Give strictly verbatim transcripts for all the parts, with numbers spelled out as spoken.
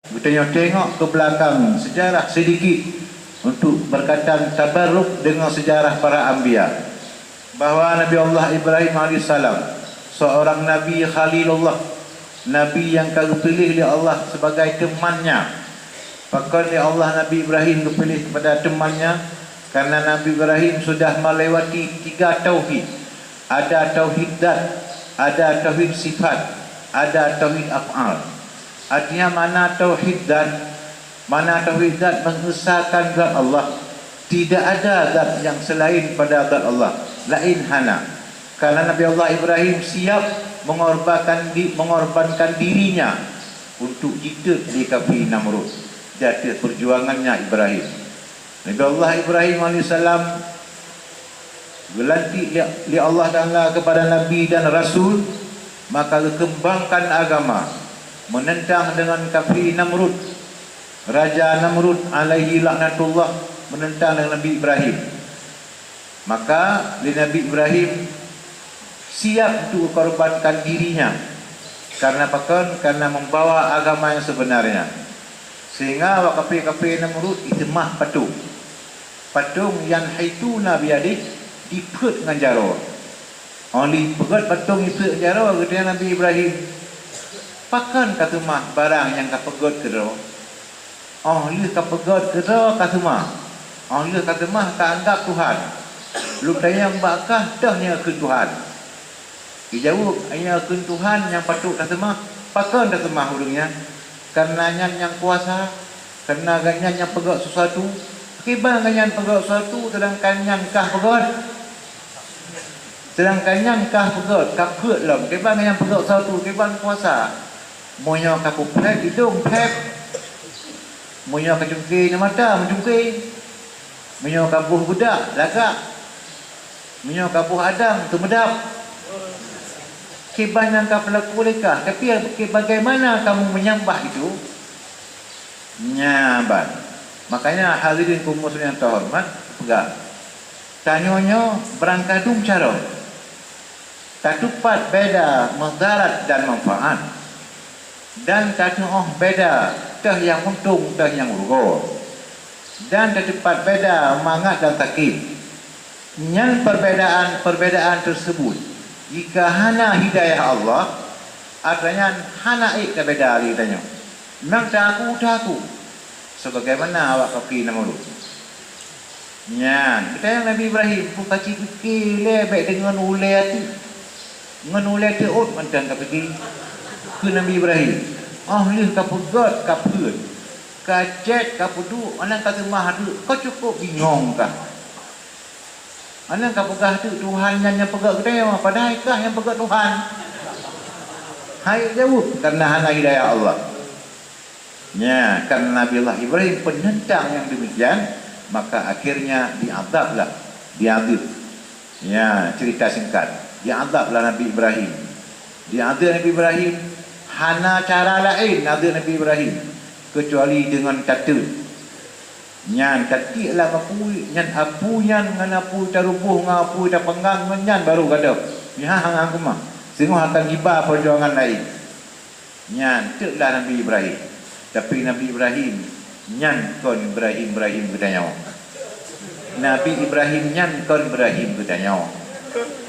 Geutanyoe tengok ke belakang sejarah sedikit untuk berkaitan tabarruk dengan sejarah para anbiya, bahwa Nabi Allah Ibrahim alaihissalam seorang nabi khalilullah, nabi yang ka geupiléh lé Allah sebagai temannya. Pakon lé Allah Nabi Ibrahim geupiléh kepada temannya? Karena Nabi Ibrahim sudah melewati tiga tauhid. Ada tauhid zat, ada tauhid sifat, ada tauhid af'al. Artinya, mana tauhid zat? Mana tauhid zat, mengesahkan zat Allah. Tidak ada zat yang selain pada zat Allah. Laén hana. Karena Nabi Allah Ibrahim siap mengorbankan di-, mengorbankan dirinya untuk jitot lé kafé Namrud di ateueh perjuangannya Ibrahim. Nabi Allah Ibrahim alaihissalam geulantik lé, lé Allah Taala kepada nabi dan rasul, maka geukeumbangkan agama, menentang dengan kafé Namrud. Raja Namrud alaihi laknatullah menentang dengan Nabi Ibrahim. Maka lé Nabi Ibrahim siap untuk mengorbankan dirinya. Karena pakon? Karena membawa agama yang sebenarnya. Sehingga awak kafé-kafé Namrud jiseumah patong. Patong yanhituna biyadih, jipeuet ngon jaroe. Óh lheueh peugét patong jipeuet ngon jaroe, geutanyong Nabi Ibrahim, "Pakon kaseumah barang nyang kapeugét keudroe? Óh lheueh kapeugét keudroe kaseumah, óh lheueh kaseumah kaanggab Tuhan. Lôn tanyong bak kah, toh nyoe kheun Tuhan?" Geujaweueb, "Nyoe kheun Tuhan nyang patut taseumah." "Pakon taseumah ureuëng nyan?" "Kareuna nyan nyang kuasa, kareuna gobnyan nyang peugét sesuatu." "Kiban gobnyan peugét sesuatu, seudangkan nyan kah peugét? Seudangkan nyan kah peugét, ka peuet lom. Kiban gobnyan peugét sesuatu, kiban kuasa?" "Meunyoe ka peuphét idong, phét. Meunyoe ka cungké ngon mata, meucungké. Meunyoe ka boh beudak, lagak. Meunyoe ka boh adang, teumeudab. Kiban nyang ka peulaku lé kah, tapi bagaimana kamu menyembah itu?" Nyan ban. Makanya hadirin kaum muslimin yang terhormat, peugah, tanyoe nyoe beurangkadum carông. Tatupat beda mudarat dan manfaat, dan tatuoh beda teuh nyang untông teuh nyang rugoe, dan tatupat beda mangat dan sakét. Nyan perbedaan-perbedaan tersebut, jika hana hidayah Allah, atra nyan hana ék tabeda lé tanyoe. Memang teuaku-teuaku, sebagaimana awak kafé Namrud. Nyan, geutanyong Nabi Ibrahim, "Peue ka ci pike lé bék deungon ulée ateueh, ngon ulée teuôt mantong ka pike?" Kheun Nabi Ibrahim, "Óh lheueh ka peugét, ka peuet, ka cét, ka peuduek, meunan ka seumah ateueh, ka cukôp bingong kah? Meunan ka peugah ateueh Tuhan nyan nyang peugét geutanyoe, padahai kah nyang peugét Tuhan?" Hai jaweueb, kareuna hana hidayah Allah. Nya, karena Nabi Allah Ibrahim penentang yang demikian, maka akhirnya diazablah, diazab. Ya, cerita singkat, diazablah Nabi Ibrahim. Diazab Nabi Ibrahim, hana cara lain azab Nabi Ibrahim kecuali dengan tateut. Nyan tatiek lam apui, nyan apui nyan ngon apui taruboh ngon apui tapanggang ngon nyan baru gadôh. Nyan hang-hang keumah. Singoh akan tiba perjuangan laén. Nyan teuklah Nabi Ibrahim. Tapi Nabi Ibrahim nyan kon Ibrahim-Ibrahim geutanyoe. Nabi Ibrahim nyan kon Ibrahim geutanyoe.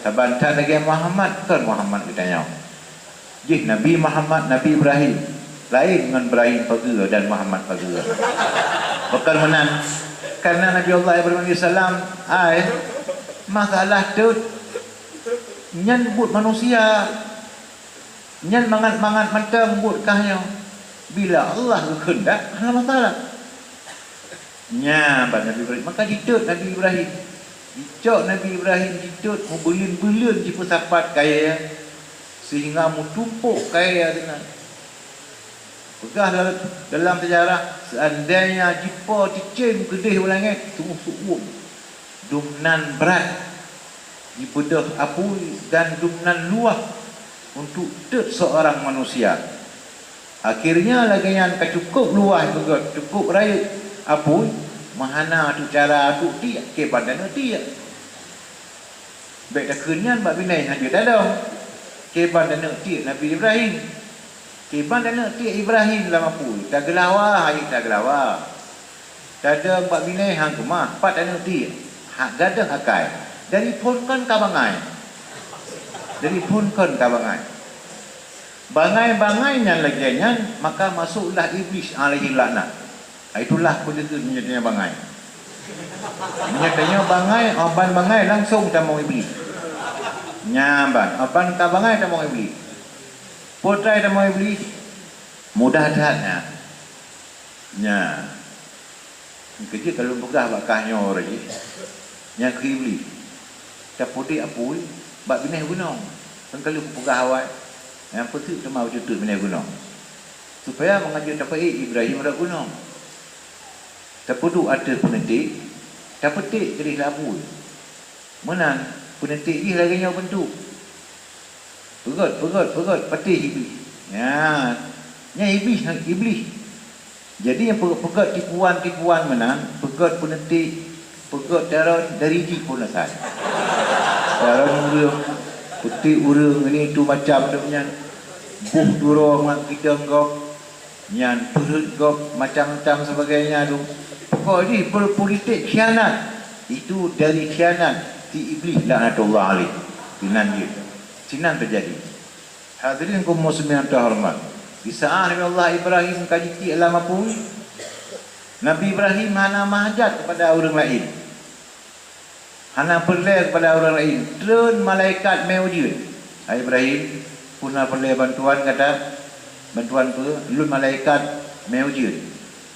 Saban that lagée Muhammad kon Muhammad geutanyoe. Jih Nabi Muhammad, Nabi Ibrahim, laén ngon Ibrahim pageue dan Muhammad pageue. Bukan meunan. Karena Nabi Allah Ibrahim alaihissalam, ai, masalah teut nyan buet manusia. Nyan mangat-mangat mantong buet kah nyoe. Bila Allah geukeundak, hana masalah. Nya, ban Nabi Ibrahim. Maka jiteuet Nabi Ibrahim. Jicok Nabi Ibrahim jiteuet, meubuleuen-buleuen jipeusapat kayée, sehingga meutumpok kayée sinan. Peugah dalam, dalam sejarah, seandainya jipo cicém keudeh u langét, teungoh seuuem, dumnan brat jibeudôh apui dan dumnan luwah untuk teut seorang manusia. Akhirnya lagée nyan ka cukup luwah beugét, cukup rayeuk apui, meuhana atu cara atu tiek, kiban taneuk tiek. Bék takheun nyan bak binéh hana jeuet tadong, kiban taneuk tiek Nabi Ibrahim. Kiban taneuk tiek Ibrahim lam apui, tageulawa hai tageulawa. Tadong bak binéh han keumah, pat taneuk tiek, hak gadôh akai. Dari phon kon ka bangai. Dari phon kon ka bangai. Bangai-bangai nyan lagée nyan, maka masuklah Iblih alaihi laknat. Itulah peunyeudeuh meunyoe tanyoe bangai. Meunyoe tanyoe bangai, oh ban bangai langsong tamong Iblih. Nyan ban, oh ban ka bangai tamong Iblih. Peue treuk tamong Iblih? Mudah that nyan. Nyan. Keujeuet ka lôn peugah bak kah nyoe jih. Nyan keu Iblih. Tapeuduek apui bak binéh gunong. Kan ka lôn peugah awai. Nyang peuteuk teuma beuteuk binéh gunong. Supaya meungajeut tapeuék Ibrahim rot gunong. Tapeuduek ateueh peuneutek, tapeutek keudeh lam apui. Meunan, peuneutek jih lagée nyoe beuntuk. Peugét, peugét, peugét, patéh Iblih. Nyan, nyan Iblih, Iblih. Jadi nyang peugét-peugét tipuan-tipuan meunan, peugét peuneutek, peugét taron dari jih pun asai. Taron ureuëng, peutek ureuëng, ini itu macam tu nyan. Boh duroe ngon kidong gob, nyan peureuet gob, macam-macam sebagainya tu. Pokok jih berpolitik khianat. Itu dari khianat si Iblih laknatullah alaih. Sinan jih. Sinan teujadi. Hadirin kaum muslimin yang terhormat, di saat Nabi Allah Ibrahim ka jitiek lam apui, Nabi Ibrahim hana mahajat kepada ureuëng laén, hana peureulée kepada ureuëng laén. Treun malaikat mé ujeuen, "Hai Ibrahim, peue na peureulée bantuan gata?" "Bantuan peue?" "Lôn malaikat mé ujeuen."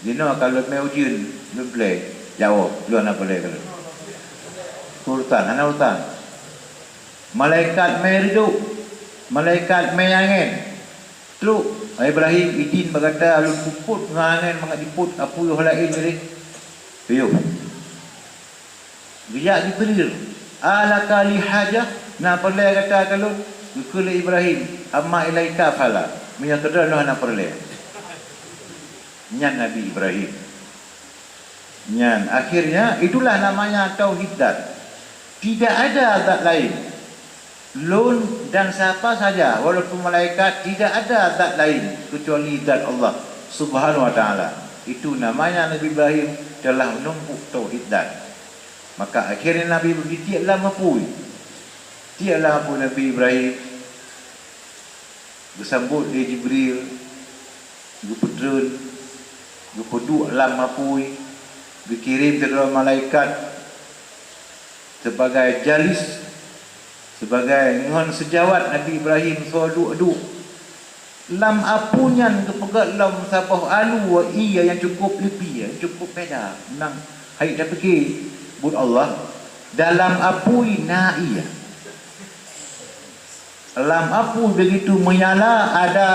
"Jinoe ka lôn mé ujeuen, lôn peureulée." "Jaweueb, lôn hana peureulée keu lôn." Urusan, hana urusan. Malaikat mé reudôk, malaikat mé angén. Trok, "Hai Ibrahim, idin bak gata lôn peuphon ngon angén mangat jipôt apui óh laén keudeh." "Piôh." Geujak Jibril, "Alaka li hajah, na peureulée gata keu lôn?" Geukheun lé Ibrahim, "Amma ilaika fala, meunyoe keu droeneuh hana peureulée." Nyan Nabi Ibrahim. Nyan, akhirnya, itulah namanya tauhid zat. Tidak ada zat lain. Lôn dan siapa saja, walaupun malaikat, tidak ada zat lain kecuali zat Allah Subhanahu wa Ta'ala. Itu namanya Nabi Ibrahim telah menempuh tauhid zat. Maka akhirnya Nabi Ibrahim ditiek lam apui. Tiek lam apui Nabi Ibrahim. Geusambot lé Jibril, geupeutreun, geupeuduek lam apui, geukirém sidroe malaikat sibagai jalis, sibagai ngon seujawat Nabi Ibrahim soe duek-duek. Lam apui nyan geupeugét lom saboh alue ié nyang cukup leupie, nyang cukup beda. Nang hai tapike buet Allah, dalam apui na ié. Lam apui begitu menyala ada,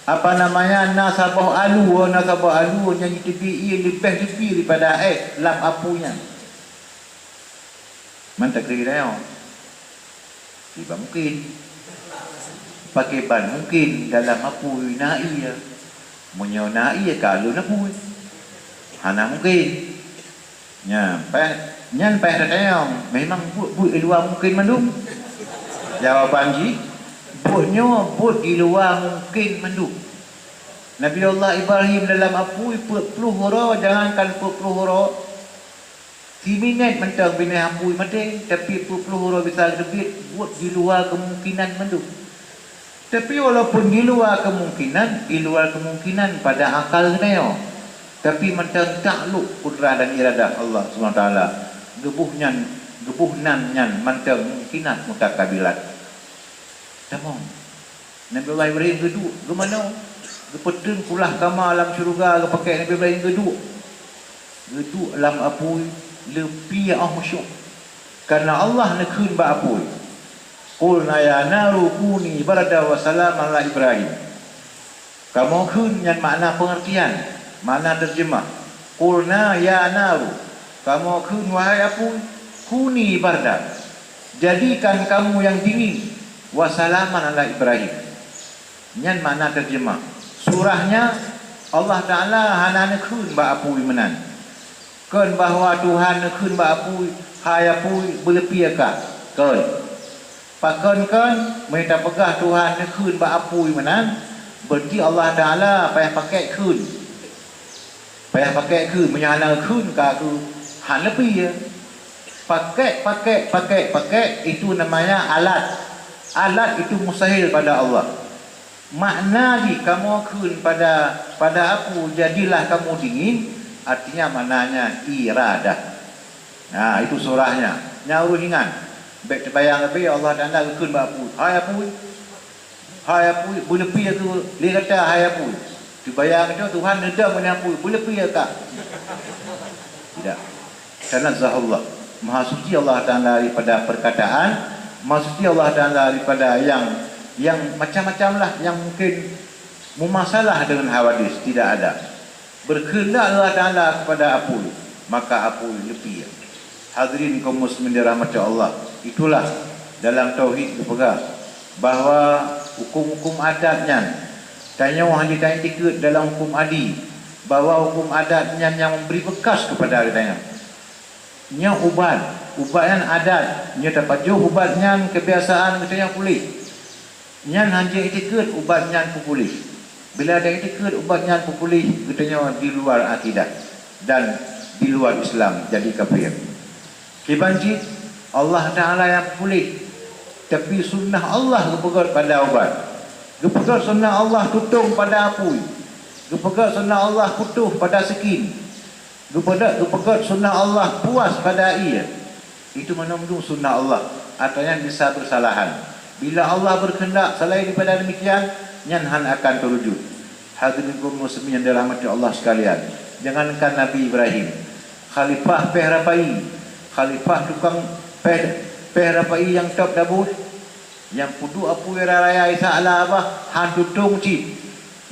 apa namanya, na saboh alue, na saboh alue nyang jiteubiet ié leubeh leupie daripada éh lam apui nyan. Mantap kira-kira nyoe. Tiba mungkin. Pakriban mungkin dalam apui na ié. Meunyoe na ié ka lôn apui. Hana mungkin. Nyan, paih, nyan paih tatanyong, memang buet-buet di luwa mungkin mandum? Jawaban jih, buet nyoe buet di luwa mungkin mandum. Nabi Allah Ibrahim dalam apui peuet ploh uroe, jangankan peuet ploh uroe, siminét mantong binéh apui maté, tapi peuet ploh uroe bisa geuteubiet, buet di luwa keumungkinan mandum. Tapi walaupun di luwa kemungkinan, di luwa kemungkinan pada akal geutanyoe, tapi mantong taklok kudrah dan iradah Allah Subhanahu Wa Taala, geuboh nyan, geuboh nan nyan mantong mungkinat mutakabilat. Tamong. Nabi Allah Ibrahim geuduek, geumanoe, geupeuteun pulah kama lam syeuruga geupakée Nabi Ibrahim geuduek. Geuduek lam apui, leupie óh meusyok. Karena Allah neukheun bak apui, "Qulna ya naru kuni bardan wa salaman ala Ibrahim." Kamoe kheun nyan makna pengertian, makna terjemah. "Qulna ya naru," kamoe kheun, "Wahai apui, kuni bardan, jadikan kamu yang dingin, wa salaman ala Ibrahim." Nyan makna terjemah. Surahnya, Allah Taala hana neukheun bak apui meunan. Kon bahwa Tuhan neukheun bak apui, "Hai apui, beuleupie kah." Kon. Pakon kon, meunyoe tapeugah Tuhan neukheun bak apui meunan, Berarti Allah Taala payah pakai kheun. Payah pakai kheun, meunyoe hana kheun ka keu han leupie. Pakai, pakai, pakai, pakai, itu namanya alat. Alat itu mustahil pada Allah. Makna jih kamoe kheun pada, pada apui, jadilah kamu dingin, artinya maknanya iradah. Nah, itu surahnya. Nyan ureueng ingat. Bèk teubayang leubeh Allah Taala geukheun bak apui. Hai apui, hai apui, beuleupie keu lé gata hai apui. Teubayang gata Tuhan neudong ngon apui, beuleupie ka. Tidak. Tanazzahullah. Maha suci Allah Taala daripada perkataan, maha suci Allah Taala daripada yang, yang macam-macam lah yang mungkin mumasalah dengan hawadis, tidak ada. Berkehendak Allah Taala kepada apui, maka apui leupie. Hadirin kaum muslimin dirahmati Allah, itulah dalam tauhid geupeugah bahwa hukum-hukum adat nyan tanyoe hana taiktikeuet dalam hukum adi, bahwa hukum adat nyan nyang memberi bekas kepada geutanyoe. Nyoe ubat, ubat nyan adat, nyoe tapajoh ubat nyan kebiasaan geutanyoe puléh. Nyan hana iktikeuet ubat nyan peupuléh. Bila taiktikeuet ubat nyan peupuléh, geutanyoe di luar akidah dan di luar Islam, jadi kafir. Kiban cit Allah Taala nyang peupuléh, tapi sunnah Allah geupeugèt pada ubat. Geupeugèt sunnah Allah tutong pada apui. Geupeugèt sunnah Allah putôh pada sikin. Geupeugèt, geupeugèt sunnah Allah puas pada ié. Itu mandum sunnah Allah, atau nyan bisa bersalahan. Bila Allah berkehendak selain daripada demikian, nyan hana akan terwujud. Hadirin kaum muslimin yang dirahmati Allah sekalian, jangankan Nabi Ibrahim, khalifah péh rapai, khalifah tukang péh, péh rapai nyang top dabôh, nyang peuduek apui raya-raya Isa ala abah han tutong cit,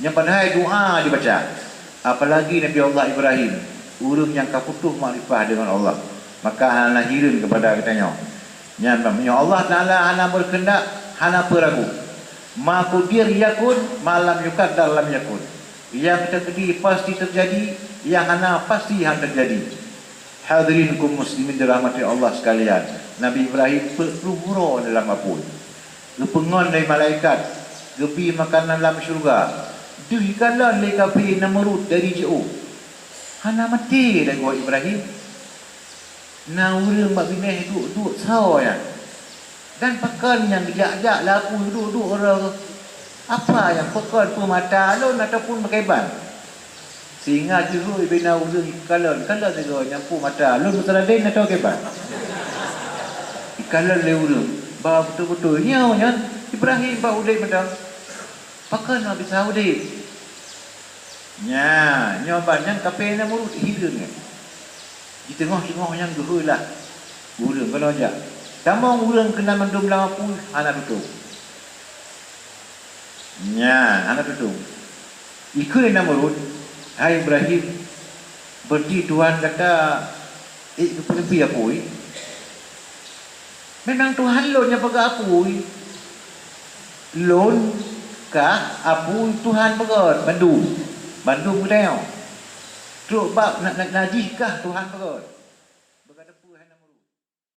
nyang padahai doa dibaca. Apalagi Nabi Allah Ibrahim, ureueng nyang ka putôh makrifah deungon Allah, maka hana hireuen keupada geutanyoe. Nyan meunyoe Allah Taala hana berkehendak, hana peue ragu. Ma qudir yakun, ma lam yuqaddar lam yakun. Nyang teukeudi pasti teujadi, nyang hana pasti han teujadi. Hadirin kaum muslimin dirahmati Allah sekalian, Nabi Ibrahim peuet ploh uroe dalam apui. Geupeungon lé malaikat, geubri makanan lam syeuruga. Deuh ikalon lé kafé Namrud dari jiôh. Hana maté lagoe Ibrahim. Na ureueng bak binéh duek-duek soe nyan. Dan pakon nyang geujak-jak lé apui duek-duek uroe. Apa nyang pakon peumata lôn ataupun pakriban? Sehingga jeuet bina ureueng ikalon, kalon sigoe nyang peumata lôn meusaradén atau pakriban? Ikalon lé ureueng, bah beutôi-beutôi nyoe nyan Ibrahim bah udép mantong. Pakon nyoe bisa udép? Nya, nyoe ban nyan kafé Namrud hireuen nyan. Di teungoh-teungoh nyan geuhôi lah ureueng keunoe jak. Tamong ureueng keunan mandum lam apui hana tutong. Nya, hana tutong. Ikheun lé Namrud, "Hai Ibrahim, berarti Tuhan gata ék geupeuneubri apui?" "Memang Tuhan lôn nyang peugah apui. Lôn kah apui Tuhan peugah bandum, bandum geutanyoe. Trok bak na-, na-, najih kah Tuhan peugah."